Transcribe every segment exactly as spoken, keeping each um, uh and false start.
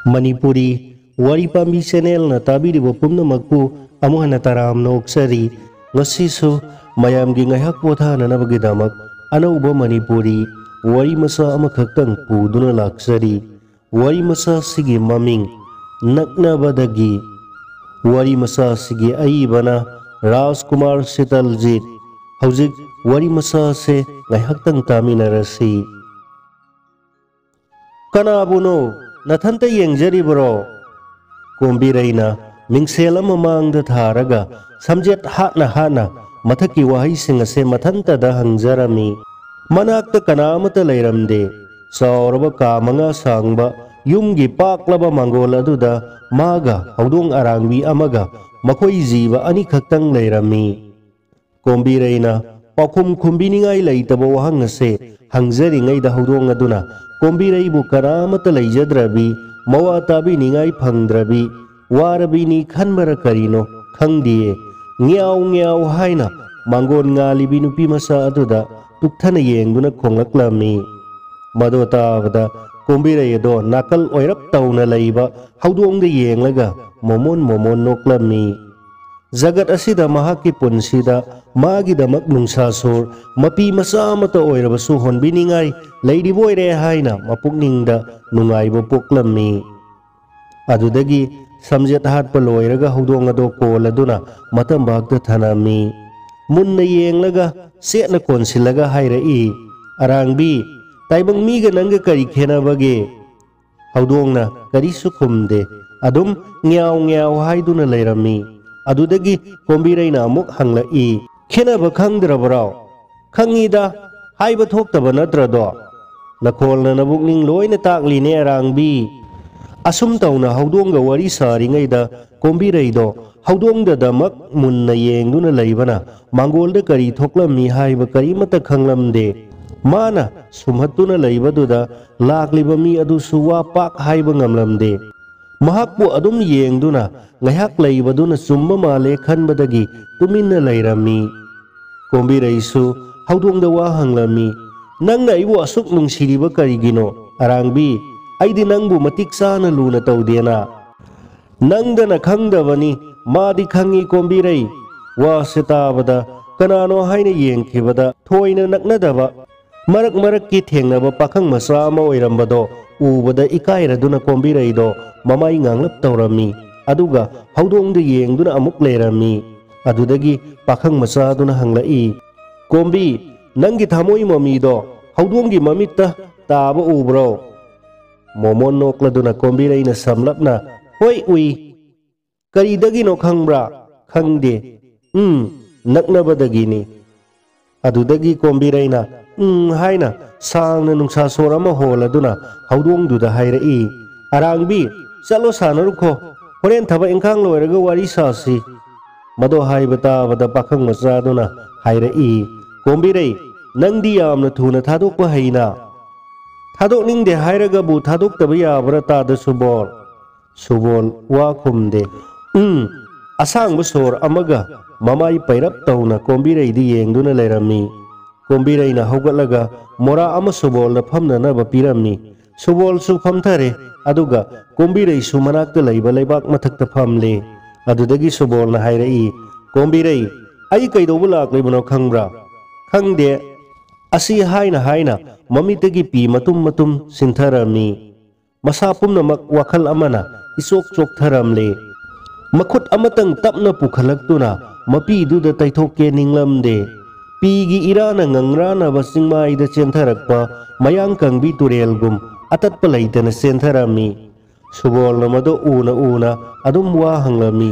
ꯃꯅꯤꯄꯨꯔꯤ ꯋꯥꯔꯤ ꯄꯥꯝꯕꯤ ꯆꯦꯅꯦꯜꯅ ꯇꯥꯕꯤꯔꯤꯕ ꯄꯨꯝꯅꯃꯛꯄꯨ ꯑꯃꯨꯛ ꯍꯟꯅ ꯇꯔꯥꯝꯅ ꯑꯣꯛꯆꯔꯤ꯫ ꯉꯁꯤꯁꯨ ꯃꯌꯥꯝꯒꯤ ꯉꯥꯏꯍꯥꯛ ꯄꯣꯊꯥꯅꯅꯕꯒꯤꯗꯃꯛ ꯑꯅꯧꯕ ꯃꯅꯤꯄꯨꯔꯤ ꯋꯥꯔꯤ ꯃꯆꯥ ꯑꯃꯈꯛꯇꯪ ꯄꯨꯗꯨꯅ ꯂꯥꯛꯆꯔꯤ꯫ ꯋꯥꯔꯤ ꯃꯆꯥꯁꯤꯒꯤ ꯃꯃꯤꯡ ꯅꯛꯅꯕꯗꯒꯤ꯫ ꯋꯥꯔꯤ ꯃꯆꯥꯁꯤꯒꯤ ꯑꯏꯕꯅ ꯔꯥꯖꯀꯨꯃꯥꯔ ꯁꯤꯇꯜꯖꯤꯠ꯫ ꯍꯧꯖꯤꯛ ꯋꯥꯔꯤ ꯃꯆꯥꯁꯦ ꯉꯥꯏꯍꯥꯛꯇꯪ ꯇꯥꯃꯤꯟꯅꯔꯁꯤ꯫ "ꯀꯅꯥꯕꯨꯅꯣ? ꯅꯊꯟꯇ ꯌꯦꯡꯖꯔꯤꯕꯔꯣ?" ꯀꯣꯝꯕꯤꯔꯩꯅ ꯃꯤꯡꯁꯦꯜ ꯑꯃ ꯃꯥꯡꯗ ꯊꯥꯔꯒ ꯁꯝꯖꯦꯠ ꯍꯥꯠꯅ ꯍꯥꯠꯅ ꯃꯊꯛꯀꯤ ꯋꯥꯍꯩꯁꯤꯡ ꯑꯁꯦ ꯃꯊꯟꯇꯗ ꯍꯪꯖꯔꯝꯃꯤ꯫ ꯃꯅꯥꯛꯇ ꯀꯅꯥ ꯑꯃꯠꯇ ꯂꯩꯔꯝꯗꯦ꯫ ꯆꯥꯎꯔꯕ ꯀꯥ ꯃꯉꯥ ꯁꯥꯡꯕ ꯌꯨꯝꯒꯤ ꯄꯥꯛꯂꯕ ꯃꯥꯡꯒꯣꯜ ꯑꯗꯨꯗ ꯃꯥꯒ ꯍꯧꯗꯣꯡ ꯑꯔꯥꯡꯕꯤ ꯑꯃꯒ ꯃꯈꯣꯏ ꯖꯤꯕ ꯑꯅꯤꯈꯛꯇꯪ ꯂꯩꯔꯝꯃꯤ꯫ ꯀꯣꯝꯕꯤꯔꯩꯅ ꯄꯥꯎꯈꯨꯝ ꯈꯨꯝꯕꯤꯅꯤꯡꯉꯥꯏ ꯂꯩꯇꯕ ꯋꯥꯍꯪ ꯑꯁꯦ ꯍꯪꯖꯔꯤꯉꯩꯗ ꯍꯧꯗꯣꯡ ꯑꯗꯨꯅ ꯀꯣꯝꯕꯤꯔꯩꯕꯨ ꯀꯅꯥ ꯑꯃꯠꯇ ꯂꯩꯖꯗ꯭ꯔꯕꯤ, ꯃꯋꯥ ꯇꯥꯕꯤꯅꯤꯡꯉꯥꯏ ꯐꯪꯗ꯭ꯔꯕꯤ, ꯋꯥꯔꯕꯤꯅꯤ ꯈꯟꯕꯔ ꯀꯔꯤꯅꯣ ꯈꯪꯗꯤꯌꯦ, ꯉ꯭ꯌꯥꯎ ꯉ꯭ꯌꯥꯎ ꯍꯥꯏꯅ ꯃꯥꯡꯒꯣꯟ ꯉꯥꯜꯂꯤꯕꯤ ꯅꯨꯄꯤ ꯃꯆꯥ ꯑꯗꯨꯗ ꯇꯨꯛꯊꯅ ꯌꯦꯡꯗꯨꯅ ꯈꯣꯡꯂꯛꯂꯝꯃꯤ꯫ ꯃꯗꯨ ꯇꯥꯕꯗ ꯀꯣꯝꯕꯤꯔꯩ ꯑꯗꯣ ꯅꯥꯀꯜ ꯑꯣꯏꯔꯞ ꯇꯧꯅ ꯂꯩꯕ ꯍꯧꯗꯣꯡꯗ ꯌꯦꯡꯂꯒ ꯃꯣꯃꯣꯟ ꯃꯣꯃꯣꯟ ꯅꯣꯛꯂꯝꯃꯤ꯫ ꯖꯒꯠ ꯑꯁꯤꯗ ꯃꯍꯥꯛꯀꯤ ꯄꯨꯟꯁꯤꯗ ꯃꯥꯒꯤꯗꯃꯛ ꯅꯨꯡꯁꯥ ꯁꯣꯔ ꯃꯄꯤ ꯃꯆꯥ ꯑꯃꯠꯇ ꯑꯣꯏꯔꯕꯁꯨ ꯍꯣꯟꯕꯤꯅꯤꯡꯉꯥꯏ ꯂꯩꯔꯤꯕ ꯑꯣꯏꯔꯦ ꯍꯥꯏꯅ ꯃꯄꯨꯛꯅꯤꯡꯗ ꯅꯨꯡꯉꯥꯏꯕ ꯄꯣꯛꯂꯝꯃꯤ꯫ ꯑꯗꯨꯗꯒꯤ ꯁꯝꯖꯦꯠ ꯍꯥꯠꯄ ꯂꯣꯏꯔꯒ ꯍꯧꯗꯣꯡ ꯑꯗꯣ ꯀꯣꯜꯂꯗꯨꯅ ꯃꯇꯝꯕꯥꯛꯇ ꯊꯅꯝꯃꯤ꯫ ꯃꯨꯟꯅ ꯌꯦꯡꯂꯒ ꯆꯦꯠꯅ ꯀꯣꯟꯁꯤꯜꯂꯒ ꯍꯥꯏꯔꯛꯏ, "ꯑꯔꯥꯡꯕꯤ, ꯇꯥꯏꯕꯪ ꯃꯤꯒ ꯅꯪꯒ ꯀꯔꯤ ꯈꯦꯠꯅꯕꯒꯦ?" ꯍꯧꯗꯣꯡꯅ ꯀꯔꯤꯁꯨ ꯈꯨꯝꯗꯦ꯫ ꯑꯗꯨꯝ ꯉ꯭ꯌꯥꯎ ꯉ꯭ꯌꯥꯎ ꯍꯥꯏꯗꯨꯅ ꯂꯩꯔꯝꯃꯤ꯫ ꯑꯗꯨꯗꯒꯤ ꯀꯣꯝꯕꯤꯔꯩꯅ ꯑꯃꯨꯛ ꯍꯪꯂꯛꯏ, "ꯈꯦꯠꯅꯕ ꯈꯪꯗ꯭ꯔꯕ꯭ꯔꯣ?" "ꯈꯪꯉꯤꯗ, ꯍꯥꯏꯕ ꯊꯣꯛꯇꯕ ꯅꯠꯇ꯭ꯔꯗꯣ?" "ꯅꯈꯣꯜꯅ ꯅꯕꯨꯛꯅꯤꯡ ꯂꯣꯏꯅ ꯇꯥꯛꯂꯤꯅꯦ, ꯑꯔꯥꯡꯕꯤ꯫" ꯑꯁꯨꯝ ꯇꯧꯅ ꯍꯧꯗꯣꯡꯒ ꯋꯥꯔꯤ ꯁꯥꯔꯤꯉꯩꯗ ꯀꯣꯝꯕꯤꯔꯩꯗꯣ ꯍꯧꯗꯣꯡꯗꯗꯃꯛ ꯃꯨꯟꯅ ꯌꯦꯡꯗꯨꯅ ꯂꯩꯕꯅ ꯃꯥꯡꯒꯣꯜꯗ ꯀꯔꯤ ꯊꯣꯛꯂꯝꯃꯤ ꯍꯥꯏꯕ ꯀꯔꯤꯃꯠꯇ ꯈꯪꯂꯝꯗꯦ꯫ ꯃꯥꯅ ꯁꯨꯝꯍꯠꯇꯨꯅ ꯂꯩꯕꯗꯨꯗ ꯂꯥꯛꯂꯤꯕ ꯃꯤ ꯑꯗꯨꯁꯨ ꯋꯥ ꯄꯥꯛ ꯍꯥꯏꯕ ꯉꯝꯂꯝꯗꯦ꯫ ꯃꯍꯥꯛꯄꯨ ꯑꯗꯨꯝ ꯌꯦꯡꯗꯨꯅ ꯉꯥꯏꯍꯥꯛ ꯂꯩꯕꯗꯨꯅ ꯆꯨꯝꯕ ꯃꯥꯜꯂꯦ ꯈꯟꯕꯗꯒꯤ ꯇꯨꯃꯤꯟꯅ ꯂꯩꯔꯝꯃꯤ꯫ ꯀꯣꯝꯕꯤꯔꯩꯁꯨ ꯍꯧꯗꯣꯡꯗ ꯋꯥ ꯍꯪꯂꯝꯃꯤ, "ꯅꯪꯅ ꯑꯩꯕꯨ ꯑꯁꯨꯛ ꯅꯨꯡꯁꯤꯔꯤꯕ ꯀꯔꯤꯒꯤꯅꯣ, ꯑꯔꯥꯡꯕꯤ? ꯑꯩꯗꯤ ꯅꯪꯕꯨ ꯃꯇꯤꯛ ꯆꯥꯅ ꯂꯨꯅ ꯇꯧꯗꯦꯅ꯫ ꯅꯪꯗꯅ ꯈꯪꯗꯕꯅꯤ, ꯃꯥꯗꯤ ꯈꯪꯏ ꯀꯣꯝꯕꯤꯔꯩ꯫ ꯋꯥꯁꯦ ꯇꯥꯕꯗ ꯀꯅꯥꯅꯣ ꯍꯥꯏꯅ ꯌꯦꯡꯈꯤꯕꯗ ꯊꯣꯏꯅ ꯅꯛꯅꯗꯕ, ꯃꯔꯛ ꯃꯔꯛꯀꯤ ꯊꯦꯡꯅꯕ ꯄꯥꯈꯪ ꯃꯆꯥ ꯑꯃ ꯑꯣꯏꯔꯝꯕꯗꯣ ꯎꯕꯗ ꯏꯀꯥꯏꯔꯗꯨꯅ ꯀꯣꯝꯕꯤꯔꯩꯗꯣ ꯃꯃꯥꯏ ꯉꯥꯡꯂꯞ ꯇꯧꯔꯝꯃꯤ꯫ ꯑꯗꯨꯒ ꯍꯧꯗꯣꯡꯗ ꯌꯦꯡꯗꯨꯅ ꯑꯃꯨꯛ ꯂꯩꯔꯝꯃꯤ꯫ ꯑꯗꯨꯗꯒꯤ ꯄꯥꯈꯪ ꯃꯆꯥꯗꯨꯅ ꯍꯪꯂꯛꯏ, "ꯀꯣꯝꯕꯤ, ꯅꯪꯒꯤ ꯊꯃꯣꯏ ꯃꯃꯤꯗꯣ ꯍꯧꯗꯣꯡꯒꯤ ꯃꯃꯤꯠꯇ ꯇꯥꯕ ꯎꯕ꯭ꯔꯣ?" ꯃꯣꯃꯣꯟ ꯅꯣꯛꯂꯗꯨꯅ ꯀꯣꯝꯕꯤꯔꯩꯅ ꯁꯝꯂꯞꯅ, "ꯍꯣꯏ ꯎꯏ꯫ ꯀꯔꯤꯗꯒꯤꯅꯣ ꯈꯪꯕ꯭ꯔꯥ?" "ꯈꯪꯗꯦ꯫" "ꯎꯝ, ꯅꯛꯅꯕꯗꯒꯤꯅꯤ꯫" ꯑꯗꯨꯗꯒꯤ ꯀꯣꯝꯕꯤꯔꯩꯅ "ꯎꯝ" ꯍꯥꯏꯅ ꯁꯥꯡꯅ ꯅꯨꯡꯁꯥ ꯁꯣꯔ ꯑꯃ ꯍꯣꯜꯂꯗꯨꯅ ꯍꯧꯗꯣꯡꯗꯨꯗ ꯍꯥꯏꯔꯛꯏ, "ꯑꯔꯥꯡꯕꯤ, ꯆꯠꯂꯣ ꯁꯥꯟꯅꯔꯨꯈꯣ꯫ ꯍꯣꯔꯦꯟ ꯊꯕꯛ ꯏꯪꯈꯥꯡ ꯂꯣꯏꯔꯒ ꯋꯥꯔꯤ ꯁꯥꯁꯤ꯫" ꯃꯗꯣ ꯍꯥꯏꯕ ꯇꯥꯕꯗ ꯄꯥꯈꯪ ꯃꯆꯥꯗꯨꯅ ꯍꯥꯏꯔꯛꯏ, "ꯀꯣꯝꯕꯤꯔꯩ, ꯅꯪꯗꯤ ꯌꯥꯝꯅ ꯊꯨꯅ ꯊꯥꯗꯣꯛꯄ ꯍꯩꯅ꯫ ꯊꯥꯗꯣꯛꯅꯤꯡꯗꯦ ꯍꯥꯏꯔꯒꯕꯨ ꯊꯥꯗꯣꯛꯇꯕ ꯌꯥꯕ꯭ꯔꯥ ꯇꯥꯗ ꯁꯨꯕꯣꯜ?" ꯁꯨꯕꯣꯜ ꯋꯥ ꯈꯨꯝꯗꯦ꯫ ꯎꯝ, ꯑꯁꯥꯡꯕ ꯁꯣꯔ ꯑꯃꯒ ꯃꯃꯥꯏ ꯄꯩꯔꯞ ꯇꯧꯅ ꯀꯣꯝꯕꯤꯔꯩꯗꯤ ꯌꯦꯡꯗꯨꯅ ꯂꯩꯔꯝꯃꯤ꯫ ꯀꯣꯝꯕꯤꯔꯩꯅ ꯍꯧꯒꯠꯂꯒ ꯃꯣꯔꯥ ꯑꯃ ꯁꯨꯕꯣꯜꯗ ꯐꯝꯅꯅꯕ ꯄꯤꯔꯝꯃꯤ꯫ ꯁꯨꯕꯣꯜꯁꯨ ꯐꯝꯊꯔꯦ, ꯑꯗꯨꯒ ꯀꯣꯝꯕꯤꯔꯩꯁꯨ ꯃꯅꯥꯛꯇ ꯂꯩꯕ ꯂꯩꯕꯥꯛ ꯃꯊꯛꯇ ꯐꯝꯂꯦ꯫ ꯑꯗꯨꯗꯒꯤ ꯁꯨꯕꯣꯜꯅ ꯍꯥꯏꯔꯛꯏ, "ꯀꯣꯝꯕꯤꯔꯩ, ꯑꯩ ꯀꯩꯗꯧꯕ ꯂꯥꯛꯂꯤꯕꯅꯣ ꯈꯪꯕ꯭ꯔꯥ?" "ꯈꯪꯗꯦ꯫" ꯑꯁꯤ ꯍꯥꯏꯅ ꯍꯥꯏꯅ ꯃꯃꯤꯠꯇꯒꯤ ꯄꯤ ꯃꯇꯨꯝ ꯃꯇꯨꯝ ꯁꯤꯟꯊꯔꯝꯃꯤ꯫ ꯃꯁꯥ ꯄꯨꯝꯅꯃꯛ ꯋꯥꯈꯜ ꯑꯃꯅ ꯏꯆꯣꯛ ꯆꯣꯛꯊꯔꯝꯂꯦ꯫ ꯃꯈꯨꯠ ꯑꯃꯇꯪ ꯇꯞꯅ ꯄꯨꯈꯠꯂꯛꯇꯨꯅ ꯃꯄꯤꯗꯨꯗ ꯇꯩꯊꯣꯛꯀꯦ ꯅꯤꯡꯂꯝꯗꯦ꯫ ꯄꯤꯒꯤ ꯏꯔꯥꯅ ꯉꯪꯔꯥꯅꯕ ꯆꯤꯡꯃꯥꯏꯗ ꯆꯦꯟꯊꯔꯛꯄ ꯃꯌꯥꯡ ꯀꯪꯕꯤ ꯇꯨꯔꯦꯜꯒꯨꯝ ꯑꯇꯠꯄ ꯂꯩꯇꯅ ꯆꯦꯟꯊꯔꯝꯃꯤ꯫ ꯁꯨꯕꯣꯜꯅ ꯃꯗꯨ ꯎꯅ ꯎꯅ ꯑꯗꯨꯝ ꯋꯥ ꯍꯪꯂꯝꯃꯤ꯫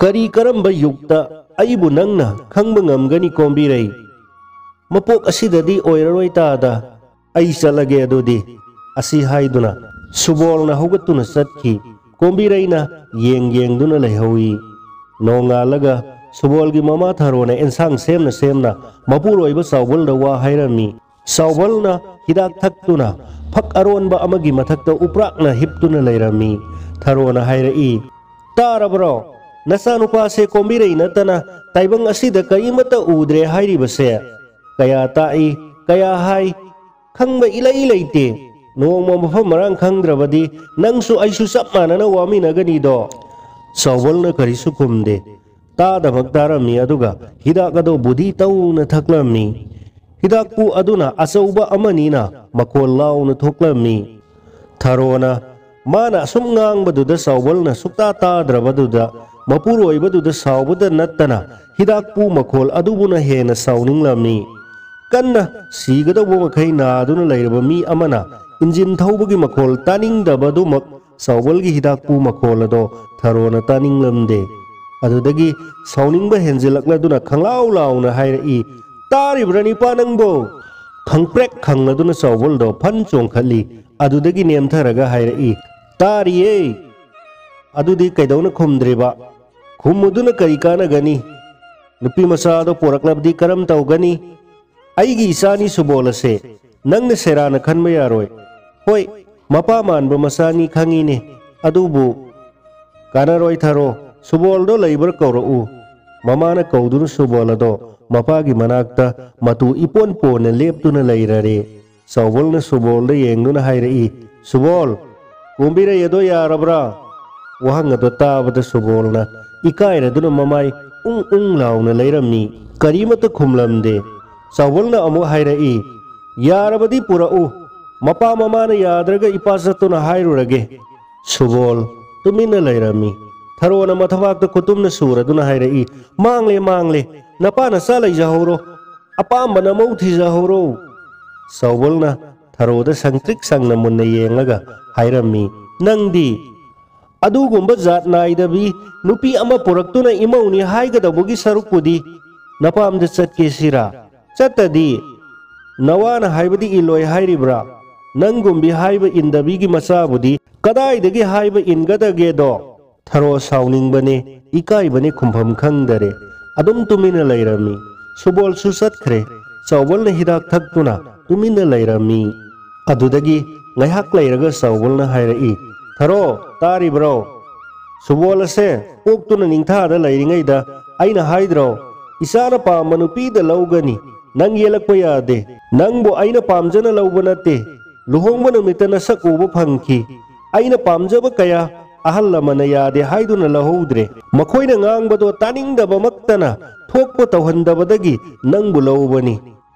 "ꯀꯔꯤ ꯀꯔꯝꯕ ꯌꯨꯛꯇ ꯑꯩꯕꯨ ꯅꯪꯅ ꯈꯪꯕ ꯉꯝꯒꯅꯤ ꯀꯣꯝꯕꯤꯔꯩ? ꯃꯄꯣꯛ ꯑꯁꯤꯗꯗꯤ ꯑꯣꯏꯔꯔꯣꯏ ꯇꯥꯗ꯫ ꯑꯩ ꯆꯠꯂꯒꯦ ꯑꯗꯨꯗꯤ꯫" ꯑꯁꯤ ꯍꯥꯏꯗꯨꯅ ꯁꯨꯕꯣꯜꯅ ꯍꯧꯒꯠꯇꯨꯅ ꯆꯠꯈꯤ꯫ ꯀꯣꯝꯕꯤꯔꯩꯅ ꯌꯦꯡ ꯌꯦꯡꯗꯨꯅ ꯂꯩꯍꯧꯏ꯫ ꯅꯣꯡꯉꯥꯜꯂꯒ ꯁꯨꯕꯣꯜꯒꯤ ꯃꯃꯥ ꯊꯔꯣꯅ ꯑꯦꯟꯁꯥꯡ ꯁꯦꯝꯅ ꯁꯦꯝꯅ ꯃꯄꯨꯔꯣꯏꯕ ꯆꯥꯎꯕꯜꯗ ꯋꯥ ꯍꯥꯏꯔꯝꯃꯤ꯫ ꯆꯥꯎꯕꯜꯅ ꯍꯤꯗꯥꯛ ꯊꯛꯇꯨꯅ ꯐꯛ ꯑꯔꯣꯟꯕ ꯑꯃꯒꯤ ꯃꯊꯛꯇ ꯎꯄ꯭ꯔꯥꯛꯅ ꯍꯤꯞꯇꯨꯅ ꯂꯩꯔꯝꯃꯤ꯫ ꯊꯔꯣꯅ ꯍꯥꯏꯔꯛꯏ, "ꯇꯥꯔꯕ꯭ꯔꯣ? ꯅꯆꯥꯅꯨꯄꯥꯁꯦ ꯀꯣꯝꯕꯤꯔꯩ ꯅꯠꯇꯅ ꯇꯥꯏꯕꯪ ꯑꯁꯤꯗ ꯀꯔꯤꯃꯠꯇ ꯎꯗ꯭ꯔꯦ ꯍꯥꯏꯔꯤꯕꯁꯦ꯫ ꯀꯌꯥ ꯇꯥꯛꯏ, ꯀꯌꯥ ꯍꯥꯏ, ꯈꯪꯕ ꯏꯂꯩ ꯂꯩꯇꯦ꯫ ꯅꯣꯡꯃ ꯃꯐꯝ ꯃꯔꯥꯡ ꯈꯪꯗ꯭ꯔꯕꯗꯤ ꯅꯪꯁꯨ ꯑꯩꯁꯨ ꯆꯞ ꯃꯥꯟꯅꯅ ꯋꯥꯃꯤꯟꯅꯒꯅꯤꯗꯣ꯫ ꯁꯥꯎꯕꯜꯅ ꯀꯔꯤꯁꯨ ꯈꯨꯝꯗꯦ꯫ ꯇꯥꯗꯃꯛ ꯇꯥꯔꯝꯃꯤ, ꯑꯗꯨꯒ ꯍꯤꯗꯥꯛ ꯑꯗꯣ ꯕꯨꯗꯤ ꯇꯧꯅ ꯊꯛꯂꯝꯃꯤ꯫ ꯍꯤꯗꯥꯛꯄꯨ ꯑꯗꯨꯅ ꯑꯆꯧꯕ ꯑꯃꯅꯤꯅ ꯃꯈꯣꯜ ꯂꯥꯎꯅ ꯊꯣꯛꯂꯝꯃꯤ꯫ ꯊꯔꯣꯅ ꯃꯥꯅ ꯑꯁꯨꯝ ꯉꯥꯡꯕꯗꯨꯗ ꯁꯥꯎꯕꯜꯅ ꯁꯨꯛꯇꯥ ꯇꯥꯗ꯭ꯔꯕꯗꯨꯗ ꯃꯄꯨꯔꯣꯏꯕꯗꯨꯗ ꯁꯥꯎꯕꯗ ꯅꯠꯇꯅ ꯍꯤꯗꯥꯛꯄꯨ ꯃꯈꯣꯜ ꯑꯗꯨꯕꯨꯅ ꯍꯦꯟꯅ ꯁꯥꯎꯅꯤꯡꯂꯝꯃꯤ꯫ ꯀꯟꯅ ꯁꯤꯒꯗꯧꯕ ꯃꯈꯩ ꯅꯥꯗꯨꯅ ꯂꯩꯔꯕ ꯃꯤ ꯑꯃꯅ ꯏꯟꯖꯤꯟ ꯊꯧꯕꯒꯤ ꯃꯈꯣꯜ ꯇꯥꯅꯤꯡꯗꯕꯗꯨꯃꯛ ꯁꯥꯎꯕꯜꯒꯤ ꯍꯤꯗꯥꯛꯄꯨ ꯃꯈꯣꯜ ꯑꯗꯣ ꯊꯔꯣꯅ ꯇꯥꯅꯤꯡꯂꯝꯗꯦ꯫ ꯑꯗꯨꯗꯒꯤ ꯁꯥꯎꯅꯤꯡꯕ ꯍꯦꯟꯖꯤꯜꯂꯛꯂꯗꯨꯅ ꯈꯪꯂꯥꯎ ꯂꯥꯎꯅ ꯍꯥꯏꯔꯛꯏ, "ꯇꯥꯔꯤꯕ꯭ꯔꯥ ꯅꯤꯄꯥ ꯅꯪꯕꯣ?" ꯈꯪꯄ꯭ꯔꯦꯛ ꯈꯪꯂꯗꯨꯅ ꯁꯥꯎꯕꯜꯗꯣ ꯐꯟ ꯆꯣꯡꯈꯠꯂꯤ꯫ ꯑꯗꯨꯗꯒꯤ ꯅꯦꯝꯊꯔꯒ ꯍꯥꯏꯔꯛꯏ, "ꯇꯥꯔꯤꯌꯦ꯫ ꯑꯗꯨꯗꯤ ꯀꯩꯗꯧꯅ ꯈꯨꯝꯗ꯭ꯔꯤꯕ? ꯈꯨꯝꯃꯨꯗꯨꯅ ꯀꯔꯤ ꯀꯥꯟꯅꯒꯅꯤ? ꯅꯨꯄꯤ ꯃꯆꯥꯗꯣ ꯄꯣꯔꯛꯂꯕꯗꯤ ꯀꯔꯝ ꯇꯧꯒꯅꯤ? ꯑꯩꯒꯤ ꯏꯆꯥꯅꯤ ꯁꯨꯕꯣꯜ ꯑꯁꯦ ꯅꯪꯅ ꯁꯦꯔꯥꯅ ꯈꯟꯕ ꯌꯥꯔꯣꯏ꯫ ꯍꯣꯏ, ꯃꯄꯥ ꯃꯥꯟꯕ ꯃꯆꯥꯅꯤ ꯈꯪꯉꯤꯅꯦ, ꯑꯗꯨꯕꯨ ꯀꯥꯟꯅꯔꯣꯏ ꯊꯔꯣ, ꯁꯨꯕꯣꯜꯗꯣ ꯂꯩꯕ꯭ꯔꯥ ꯀꯧꯔꯛꯎ꯫" ꯃꯃꯥꯅ ꯀꯧꯗꯨꯅ ꯁꯨꯕꯣꯜ ꯑꯗꯣ ꯃꯄꯥꯒꯤ ꯃꯅꯥꯛꯇ ꯃꯇꯨ ꯏꯄꯣꯟ ꯄꯣꯟꯅ ꯂꯦꯞꯇꯨꯅ ꯂꯩꯔꯔꯦ꯫ ꯆꯥꯎꯕꯜꯅ ꯁꯨꯕꯣꯜꯗ ꯌꯦꯡꯗꯨꯅ ꯍꯥꯏꯔꯛꯏ, "ꯁꯨꯕꯣꯜ, ꯀꯣꯝꯕꯤꯔꯩ ꯑꯗꯣ ꯌꯥꯔꯕ꯭ꯔꯥ?" ꯋꯥꯍꯪ ꯑꯗꯣ ꯇꯥꯕꯗ ꯁꯨꯕꯣꯜꯅ ꯏꯀꯥꯏꯔꯗꯨꯅ ꯃꯃꯥꯏ ꯎꯪ ꯎꯪ ꯂꯥꯎꯅ ꯂꯩꯔꯝꯃꯤ꯫ ꯀꯔꯤꯃꯠꯇ ꯈꯨꯝꯂꯝꯗꯦ꯫ ꯆꯥꯎꯕꯜꯅ ꯑꯃꯨꯛ ꯍꯥꯏꯔꯛꯏ, "ꯌꯥꯔꯕꯗꯤ ꯄꯨꯔꯛꯎ꯫ ꯃꯄꯥ ꯃꯃꯥꯅ ꯌꯥꯗ꯭ꯔꯒ ꯏꯄꯥ ꯆꯠꯇꯨꯅ ꯍꯥꯏꯔꯨꯔꯒꯦ꯫" ꯁꯨꯕꯣꯜ ꯇꯨꯃꯤꯟꯅ ꯂꯩꯔꯝꯃꯤ꯫ ꯊꯔꯣꯅ ꯃꯊꯕꯥꯛꯇ ꯈꯨꯇꯨꯝꯅ ꯁꯨꯔꯗꯨꯅ ꯍꯥꯏꯔꯛꯏ, "ꯃꯥꯡꯂꯦ, ꯃꯥꯡꯂꯦ꯫ ꯅꯄꯥ ꯅꯆꯥ ꯂꯩꯖꯍꯧꯔꯣ꯫ ꯑꯄꯥꯝꯕ ꯅꯃꯧ ꯊꯤꯖꯍꯧꯔꯣ꯫" ꯆꯥꯎꯕꯜꯅ ꯊꯔꯣꯗ ꯁꯪꯇ꯭ꯔꯤꯛ ꯁꯪꯅ ꯃꯨꯟꯅ ꯌꯦꯡꯂꯒ ꯍꯥꯏꯔꯝꯃꯤ, "ꯅꯪꯗꯤ ꯑꯗꯨꯒꯨꯝꯕ ꯖꯥꯠ ꯅꯥꯏꯗꯕꯤ ꯅꯨꯄꯤ ꯑꯃ ꯄꯨꯔꯛꯇꯨꯅ ꯏꯃꯧꯅꯤ ꯍꯥꯏꯒꯗꯧꯕꯒꯤ ꯁꯔꯨꯛꯄꯨꯗꯤ ꯅꯄꯥꯝꯗ ꯆꯠꯀꯦ ꯁꯤꯔꯥ? ꯆꯠꯇꯗꯤ ꯅꯋꯥꯅ ꯍꯥꯏꯕꯗꯤ ꯏꯜꯂꯣꯏ ꯍꯥꯏꯔꯤꯕ꯭ꯔꯥ? ꯅꯪꯒꯨꯝꯕꯤ ꯍꯥꯏꯕ ꯏꯟꯗꯕꯤꯒꯤ ꯃꯆꯥꯕꯨꯗꯤ ꯀꯗꯥꯏꯗꯒꯤ ꯍꯥꯏꯕ ꯏꯟꯒꯗꯒꯦꯗꯣ?" ꯊꯔꯣ ꯁꯥꯎꯅꯤꯡꯕꯅꯦ, ꯏꯀꯥꯏꯕꯅꯦ ꯈꯨꯝꯐꯝ ꯈꯪꯗꯔꯦ꯫ ꯑꯗꯨꯝ ꯇꯨꯃꯤꯟꯅ ꯂꯩꯔꯝꯃꯤ꯫ ꯁꯨꯕꯣꯜꯁꯨ ꯆꯠꯈ꯭ꯔꯦ꯫ ꯆꯥꯎꯕꯜꯅ ꯍꯤꯗꯥꯛ ꯊꯛꯇꯨꯅ ꯇꯨꯃꯤꯟꯅ ꯂꯩꯔꯝꯃꯤ꯫ ꯑꯗꯨꯗꯒꯤ ꯉꯥꯏꯍꯥꯛ ꯂꯩꯔꯒ ꯆꯥꯎꯕꯜꯅ ꯍꯥꯏꯔꯛꯏ, "ꯊꯔꯣ, ꯇꯥꯔꯤꯕ꯭ꯔꯣ? ꯁꯨꯕꯣꯜ ꯑꯁꯦ ꯄꯣꯛꯇꯨꯅ ꯅꯤꯡꯊꯥꯗ ꯂꯩꯔꯤꯉꯩꯗ ꯑꯩꯅ ꯍꯥꯏꯗ꯭ꯔꯣ, ꯏꯆꯥꯅ ꯄꯥꯝꯕ ꯅꯨꯄꯤꯗ ꯂꯧꯒꯅꯤ, ꯅꯪ ꯌꯦꯜꯂꯛꯄ ꯌꯥꯗꯦ꯫ ꯅꯪꯕꯨ ꯑꯩꯅ ꯄꯥꯝꯖꯅ ꯂꯧꯕ ꯅꯠꯇꯦ, ꯂꯨꯍꯣꯡꯕ ꯅꯨꯃꯤꯠꯇ ꯅꯁꯛ ꯎꯕ ꯐꯪꯈꯤ꯫ ꯑꯩꯅ ꯄꯥꯝꯖꯕ ꯀꯌꯥ ꯑꯍꯜ ꯂꯃꯟꯅ ꯌꯥꯗꯦ ꯍꯥꯏꯗꯨꯅ ꯂꯧꯍꯧꯗ꯭ꯔꯦ꯫ ꯃꯈꯣꯏꯅ ꯉꯥꯡꯕꯗꯣ ꯇꯥꯅꯤꯡꯗꯕꯃꯛꯇꯅ ꯊꯣꯛꯄ ꯇꯧꯍꯟꯗꯕꯗꯒꯤ ꯅꯪꯕꯨ ꯂꯧꯕꯅꯤ꯫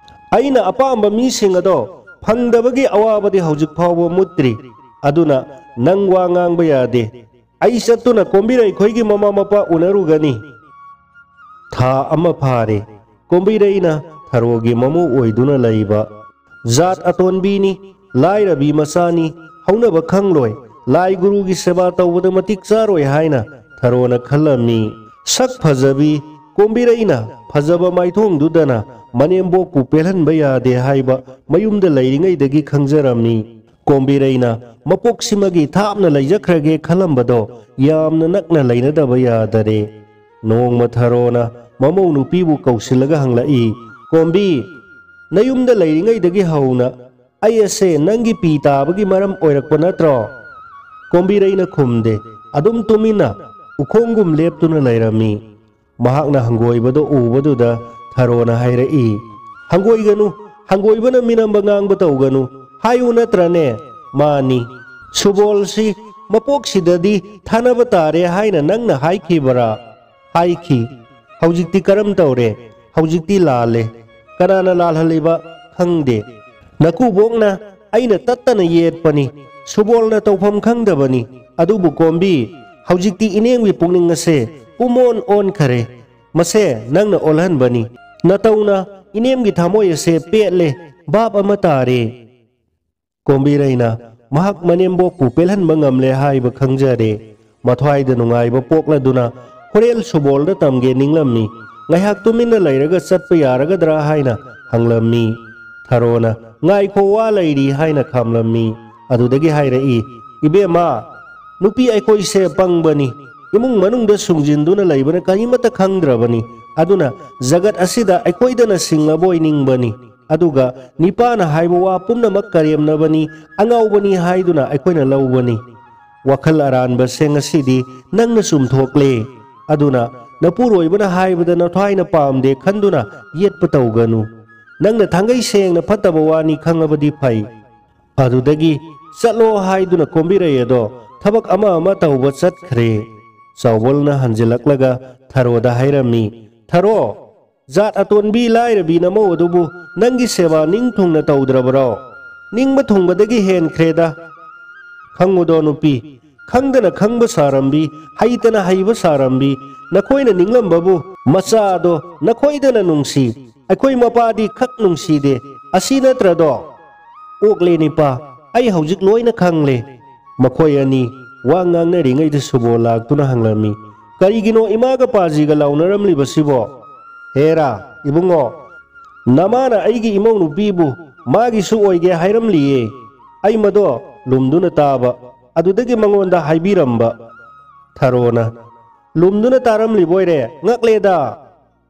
ꯑꯩꯅ ꯑꯄꯥꯝꯕ ꯃꯤꯁꯤꯡ ꯑꯗꯣ ꯐꯪꯗꯕꯒꯤ ꯑꯋꯥꯕꯗꯤ ꯍꯧꯖꯤꯛ ꯐꯥꯎꯕ ꯃꯨꯠꯇ꯭ꯔꯤ꯫ ꯑꯗꯨꯅ ꯅꯪ ꯋꯥ ꯉꯥꯡꯕ ꯌꯥꯗꯦ꯫ ꯑꯩ ꯆꯠꯇꯨꯅ ꯀꯣꯝꯕꯤꯔꯩꯈꯣꯏꯒꯤ ꯃꯃꯥ ꯃꯄꯥ ꯎꯅꯔꯨꯒꯅꯤ꯫ ꯊꯥ ꯑꯃ ꯐꯥꯔꯦ꯫ ꯀꯣꯝꯕꯤꯔꯩꯅ ꯊꯔꯣꯒꯤ ꯃꯃꯧ ꯑꯣꯏꯗꯨꯅ ꯂꯩꯕ꯫ ꯖꯥꯠ ꯑꯇꯣꯟꯕꯤꯅꯤ, ꯂꯥꯏꯔꯕꯤ ꯃꯆꯥꯅꯤ, ꯍꯧꯅꯕ ꯈꯪꯂꯣꯏ, ꯂꯥꯏ ꯒꯨꯔꯨꯒꯤ ꯁꯦꯕꯥ ꯇꯧꯕꯗ ꯃꯇꯤꯛ ꯆꯥꯔꯣꯏ ꯍꯥꯏꯅ ꯊꯔꯣꯅ ꯈꯜꯂꯝꯃꯤ꯫ ꯁꯛ ꯐꯖꯕꯤ ꯀꯣꯝꯕꯤꯔꯩꯅ ꯐꯖꯕ ꯃꯥꯏꯊꯣꯡꯗꯨꯗꯅ ꯃꯅꯦꯝꯕꯣꯛꯄꯨ ꯄꯦꯜꯍꯟꯕ ꯌꯥꯗꯦ ꯍꯥꯏꯕ ꯃꯌꯨꯝꯗ ꯂꯩꯔꯤꯉꯩꯗꯒꯤ ꯈꯪꯖꯔꯝꯃꯤ꯫ ꯀꯣꯝꯕꯤꯔꯩꯅ ꯃꯄꯣꯛꯁꯤꯃꯒꯤ ꯊꯥꯞꯅ ꯂꯩꯖꯈ꯭ꯔꯒꯦ ꯈꯜꯂꯝꯕꯗꯣ ꯌꯥꯝꯅ ꯅꯛꯅ ꯂꯩꯅꯗꯕ ꯌꯥꯗꯔꯦ꯫ ꯅꯣꯡꯃ ꯊꯔꯣꯅ ꯃꯃꯧ ꯅꯨꯄꯤꯕꯨ ꯀꯧꯁꯤꯜꯂꯒ ꯍꯪꯂꯛꯏ, "ꯀꯣꯝꯕꯤ, ꯅꯌꯨꯝꯗ ꯂꯩꯔꯤꯉꯩꯗꯒꯤ ꯍꯧꯅ ꯑꯩ ꯑꯁꯦ ꯅꯪꯒꯤ ꯄꯤ ꯇꯥꯕꯒꯤ ꯃꯔꯝ ꯑꯣꯏꯔꯛꯄ ꯅꯠꯇ꯭ꯔꯣ?" ꯀꯣꯝꯕꯤꯔꯩꯅ ꯈꯨꯝꯗꯦ꯫ ꯑꯗꯨꯝ ꯇꯨꯃꯤꯟꯅ ꯎꯈꯣꯡꯒꯨꯝ ꯂꯦꯞꯇꯨꯅ ꯂꯩꯔꯝꯃꯤ꯫ ꯃꯍꯥꯛꯅ ꯍꯪꯒꯣꯏꯕꯗꯣ ꯎꯕꯗꯨꯗ ꯊꯔꯣꯅ ꯍꯥꯏꯔꯛꯏ, "ꯍꯪꯒꯣꯏꯒꯅꯨ, ꯍꯪꯒꯣꯏꯕꯅ ꯃꯤꯅꯝꯕ ꯉꯥꯡꯕ ꯇꯧꯒꯅꯨ꯫ ꯍꯥꯏꯌꯨ ꯅꯠꯇ꯭ꯔꯅꯦ? ꯃꯥꯅꯤ꯫ ꯁꯨꯕꯣꯜꯁꯤ ꯃꯄꯣꯛꯁꯤꯗꯗꯤ ꯊꯥꯅꯕ ꯇꯥꯔꯦ ꯍꯥꯏꯅ ꯅꯪꯅ ꯍꯥꯏꯈꯤꯕꯔꯥ?" ꯍꯥꯏꯈꯤ꯫ "ꯍꯧꯖꯤꯛꯇꯤ ꯀꯔꯝ ꯇꯧꯔꯦ?" "ꯍꯧꯖꯤꯛꯇꯤ ꯂꯥꯜꯂꯦ꯫ ꯀꯅꯥꯅ ꯂꯥꯜꯍꯜꯂꯤꯕ?" "ꯈꯪꯗꯦ꯫ ꯅꯀꯨꯕꯣꯛꯅ ꯑꯩꯅ ꯇꯠꯇꯅ ꯌꯦꯠꯄꯅꯤ꯫ ꯁꯨꯕꯣꯜꯅ ꯇꯧꯐꯝ ꯈꯪꯗꯕꯅꯤ꯫ ꯑꯗꯨꯕꯨ ꯀꯣꯝꯕꯤ, ꯍꯧꯖꯤꯛꯇꯤ ꯏꯅꯦꯝꯒꯤ ꯄꯨꯛꯅꯤꯡ ꯑꯁꯦ ꯄꯨꯝꯑꯣꯟ ꯑꯣꯟꯈꯔꯦ꯫ ꯃꯁꯦ ꯅꯪꯅ ꯑꯣꯜꯍꯟꯕꯅꯤ꯫ ꯅꯇꯧꯅ ꯏꯅꯦꯝꯒꯤ ꯊꯃꯣꯏ ꯑꯁꯦ ꯄꯦꯠꯂꯦ, ꯚꯥꯞ ꯑꯃ ꯇꯥꯔꯦ꯫" ꯀꯣꯝꯕꯤꯔꯩꯅ ꯃꯍꯥꯛ ꯃꯅꯦꯝꯕꯣꯛꯄꯨ ꯄꯦꯜꯍꯟꯕ ꯉꯝꯂꯦ ꯍꯥꯏꯕ ꯈꯪꯖꯔꯦ꯫ ꯃꯊ꯭ꯋꯥꯏꯗ ꯅꯨꯡꯉꯥꯏꯕ ꯄꯣꯛꯂꯗꯨꯅ ꯍꯣꯔꯦꯟ ꯁꯨꯕꯣꯜꯗ ꯇꯝꯒꯦ ꯅꯤꯡꯂꯝꯃꯤ꯫ ꯉꯥꯏꯍꯥꯛ ꯇꯨꯃꯤꯟꯅ ꯂꯩꯔꯒ ꯆꯠꯄ ꯌꯥꯔꯒꯗ꯭ꯔꯥ ꯍꯥꯏꯅ ꯍꯪꯂꯝꯃꯤ꯫ ꯊꯔꯣꯅ "ꯉꯥꯏꯈꯣ, ꯋꯥ ꯂꯩꯔꯤ" ꯍꯥꯏꯅ ꯈꯥꯝꯂꯝꯃꯤ꯫ ꯑꯗꯨꯗꯒꯤ ꯍꯥꯏꯔꯛꯏ, "ꯏꯕꯦꯝꯃ, ꯅꯨꯄꯤ ꯑꯩꯈꯣꯏꯁꯦ ꯄꯪꯕꯅꯤ꯫ ꯏꯃꯨꯡ ꯃꯅꯨꯡꯗ ꯁꯨꯡꯖꯤꯟꯗꯨꯅ ꯂꯩꯕꯅ ꯀꯔꯤꯃꯠꯇ ꯈꯪꯗ꯭ꯔꯕꯅꯤ꯫ ꯑꯗꯨꯅ ꯖꯒꯠ ꯑꯁꯤꯗ ꯑꯩꯈꯣꯏꯗꯅ ꯁꯤꯡꯂꯕꯣꯏ ꯅꯤꯡꯕꯅꯤ꯫ ꯑꯗꯨꯒ ꯅꯤꯄꯥꯅ ꯍꯥꯏꯕ ꯋꯥ ꯄꯨꯝꯅꯃꯛ ꯀꯔꯦꯝꯅꯕꯅꯤ, ꯑꯉꯥꯎꯕꯅꯤ ꯍꯥꯏꯗꯨꯅ ꯑꯩꯈꯣꯏꯅ ꯂꯧꯕꯅꯤ꯫ ꯋꯥꯈꯜ ꯑꯔꯥꯟꯕꯁꯦ ꯉꯁꯤꯗꯤ ꯅꯪꯅ ꯆꯨꯝꯊꯣꯛꯂꯦ꯫ ꯑꯗꯨꯅ ꯅꯄꯨꯔꯣꯏꯕꯅ ꯍꯥꯏꯕꯗ ꯅꯊ꯭ꯋꯥꯏꯅ ꯄꯥꯝꯗꯦ ꯈꯟꯗꯨꯅ ꯌꯦꯠꯄ ꯇꯧꯒꯅꯨ꯫ ꯅꯪꯅ ꯊꯥꯡꯒꯩ ꯁꯦꯡꯅ ꯐꯠꯇꯕ ꯋꯥꯅꯤ ꯈꯪꯉꯕꯗꯤ ꯐꯩ꯫ ꯑꯗꯨꯗꯒꯤ ꯆꯠꯂꯣ ꯍꯥꯏꯗꯨꯅ ꯀꯣꯝꯕꯤꯔꯩ ꯑꯗꯣ ꯊꯕꯛ ꯑꯃ ꯑꯃ ꯇꯧꯕ ꯆꯠꯈ꯭ꯔꯦ꯫ ꯆꯥꯎꯕꯜꯅ ꯍꯟꯖꯤꯜꯂꯛꯂꯒ ꯊꯔꯣꯗ ꯍꯥꯏꯔꯝꯃꯤ, "ꯊꯔꯣ, ꯖꯥꯠ ꯑꯇꯣꯟꯕꯤ ꯂꯥꯏꯔꯕꯤ ꯅꯃꯧ ꯑꯗꯨꯕꯨ ꯅꯪꯒꯤ ꯁꯦꯕꯥ ꯅꯤꯡ ꯊꯨꯡꯅ ꯇꯧꯗ꯭ꯔꯕꯔꯣ? ꯅꯤꯡꯕ ꯊꯨꯡꯕꯗꯒꯤ ꯍꯦꯟꯈ꯭ꯔꯦꯗ꯫ ꯈꯪꯉꯨꯗꯣ ꯅꯨꯄꯤ, ꯈꯪꯗꯅ ꯈꯪꯕ ꯁꯥꯔꯝꯕꯤ, ꯍꯩꯇꯅ ꯍꯩꯕ ꯁꯥꯔꯝꯕꯤ, ꯅꯈꯣꯏꯅ ꯅꯤꯡꯂꯝꯕꯕꯨ ꯃꯆꯥꯗꯣ ꯅꯈꯣꯏꯗꯅ ꯅꯨꯡꯁꯤ, ꯑꯩꯈꯣꯏ ꯃꯄꯥꯗꯤ ꯈꯛ ꯅꯨꯡꯁꯤꯗꯦ, ꯑꯁꯤ ꯅꯠꯇ꯭ꯔꯗꯣ?" "ꯑꯣꯛꯂꯦ ꯅꯤꯄꯥ, ꯑꯩ ꯍꯧꯖꯤꯛ ꯂꯣꯏꯅ ꯈꯪꯂꯦ꯫" ꯃꯈꯣꯏ ꯑꯅꯤ ꯋꯥ ꯉꯥꯡꯅꯔꯤꯉꯩꯗ ꯁꯨꯕꯣꯜ ꯂꯥꯛꯇꯨꯅ ꯍꯪꯂꯝꯃꯤ, "ꯀꯔꯤꯒꯤꯅꯣ ꯏꯃꯥꯒ ꯄꯥꯖꯤꯒ ꯂꯥꯎꯅꯔꯝꯂꯤꯕꯁꯤꯕꯣ?" "ꯍꯦꯔꯥ, ꯏꯕꯨꯡꯉꯣ, ꯅꯃꯥꯅ ꯑꯩꯒꯤ ꯏꯃꯧ ꯅꯨꯄꯤꯕꯨ ꯃꯥꯒꯤꯁꯨ ꯑꯣꯏꯒꯦ ꯍꯥꯏꯔꯝꯂꯤꯌꯦ꯫ ꯑꯩ ꯃꯗꯣ ꯂꯨꯝꯗꯨꯅ ꯇꯥꯕ, ꯑꯗꯨꯗꯒꯤ ꯃꯉꯣꯟꯗ ꯍꯥꯏꯕꯤꯔꯝꯕ꯫" ꯊꯔꯣꯅ, "ꯂꯨꯝꯗꯨꯅ ꯇꯥꯔꯝꯂꯤꯕꯣꯏꯔꯦ, ꯉꯛꯂꯦꯗ꯫"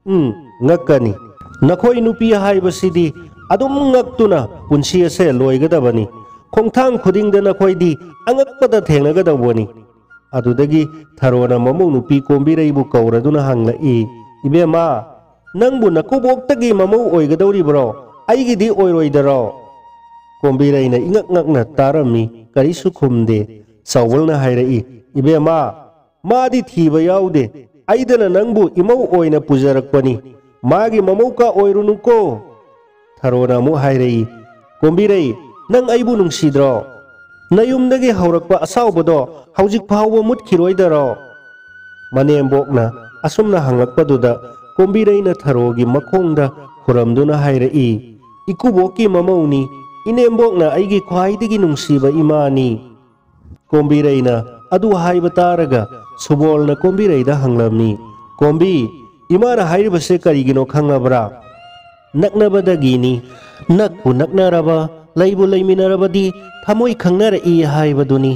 "ꯎꯝ, ꯉꯛꯀꯅꯤ꯫ ꯅꯈꯣꯏ ꯅꯨꯄꯤ ꯍꯥꯏꯕꯁꯤꯗꯤ ꯑꯗꯨꯝ ꯉꯛꯇꯨꯅ ꯄꯨꯟꯁꯤ ꯑꯁꯦ ꯂꯣꯏꯒꯗꯕꯅꯤ꯫ ꯈꯣꯡꯊꯥꯡ ꯈꯨꯗꯤꯡꯗ ꯅꯈꯣꯏꯗꯤ ꯑꯉꯛꯄꯗ ꯊꯦꯡꯅꯒꯗꯧꯕꯅꯤ꯫" ꯑꯗꯨꯗꯒꯤ ꯊꯔꯣꯅ ꯃꯃꯧ ꯅꯨꯄꯤ ꯀꯣꯝꯕꯤꯔꯩꯕꯨ ꯀꯧꯔꯗꯨꯅ ꯍꯪꯂꯛꯏ, "ꯏꯕꯦꯝꯃ, ꯅꯪꯕꯨ ꯅꯀꯨꯕꯣꯛꯇꯒꯤ ꯃꯃꯧ ꯑꯣꯏꯒꯗꯧꯔꯤꯕ꯭ꯔꯣ? ꯑꯩꯒꯤꯗꯤ ꯑꯣꯏꯔꯣꯏꯗꯔꯣ?" ꯀꯣꯝꯕꯤꯔꯩꯅ ꯏꯉꯛ ꯉꯛꯅ ꯇꯥꯔꯝꯃꯤ, ꯀꯔꯤꯁꯨ ꯈꯨꯝꯗꯦ꯫ ꯆꯥꯎꯕꯜꯅ ꯍꯥꯏꯔꯛꯏ, "ꯏꯕꯦꯝꯃ, ꯃꯥꯗꯤ ꯊꯤꯕ ꯌꯥꯎꯗꯦ꯫ ꯑꯩꯗꯅ ꯅꯪꯕꯨ ꯏꯃꯧ ꯑꯣꯏꯅ ꯄꯨꯖꯔꯛꯄꯅꯤ꯫ ꯃꯥꯒꯤ ꯃꯃꯧꯀꯥ ꯑꯣꯏꯔꯨꯅꯨꯀꯣ꯫" ꯊꯔꯣꯅ ꯑꯃꯨꯛ ꯍꯥꯏꯔꯛꯏ, "ꯀꯣꯝꯕꯤꯔꯩ, ꯅꯪ ꯑꯩꯕꯨ ꯅꯨꯡꯁꯤꯗ꯭ꯔꯣ? ꯅꯌꯨꯝꯗꯒꯤ ꯍꯧꯔꯛꯄ ꯑꯁꯥꯎꯕꯗꯣ ꯍꯧꯖꯤꯛ ꯐꯥꯎꯕ ꯃꯨꯠꯈꯤꯔꯣꯏꯗꯔꯣ?" ꯃꯅꯦꯝꯕꯣꯛꯅ ꯑꯁꯨꯝꯅ ꯍꯪꯂꯛꯄꯗꯨꯗ ꯀꯣꯝꯕꯤꯔꯩꯅ ꯊꯔꯣꯒꯤ ꯃꯈꯣꯡꯗ ꯈꯨꯔꯝꯗꯨꯅ ꯍꯥꯏꯔꯛꯏ, "ꯏꯀꯨꯕꯣꯛꯀꯤ ꯃꯃꯧꯅꯤ, ꯏꯅꯦꯝꯕꯣꯛꯅ ꯑꯩꯒꯤ ꯈ꯭ꯋꯥꯏꯗꯒꯤ ꯅꯨꯡꯁꯤꯕ ꯏꯃꯥꯅꯤ꯫" ꯀꯣꯝꯕꯤꯔꯩꯅ ꯑꯗꯨ ꯍꯥꯏꯕ ꯇꯥꯔꯒ ꯁꯨꯕꯣꯜꯅ ꯀꯣꯝꯕꯤꯔꯩꯗ ꯍꯪꯂꯝꯃꯤ, "ꯀꯣꯝꯕꯤ, ꯏꯃꯥꯅ ꯍꯥꯏꯔꯤꯕꯁꯦ ꯀꯔꯤꯒꯤꯅꯣ ꯈꯪꯉꯕ꯭ꯔꯥ?" "ꯅꯛꯅꯕꯗꯒꯤꯅꯤ꯫ ꯅꯛꯄꯨ ꯅꯛꯅꯔꯕ, ꯂꯩꯕꯨ ꯂꯩꯃꯤꯟꯅꯔꯕꯗꯤ ꯊꯃꯣꯏ ꯈꯪꯅꯔꯛꯏ ꯍꯥꯏꯕꯗꯨꯅꯤ꯫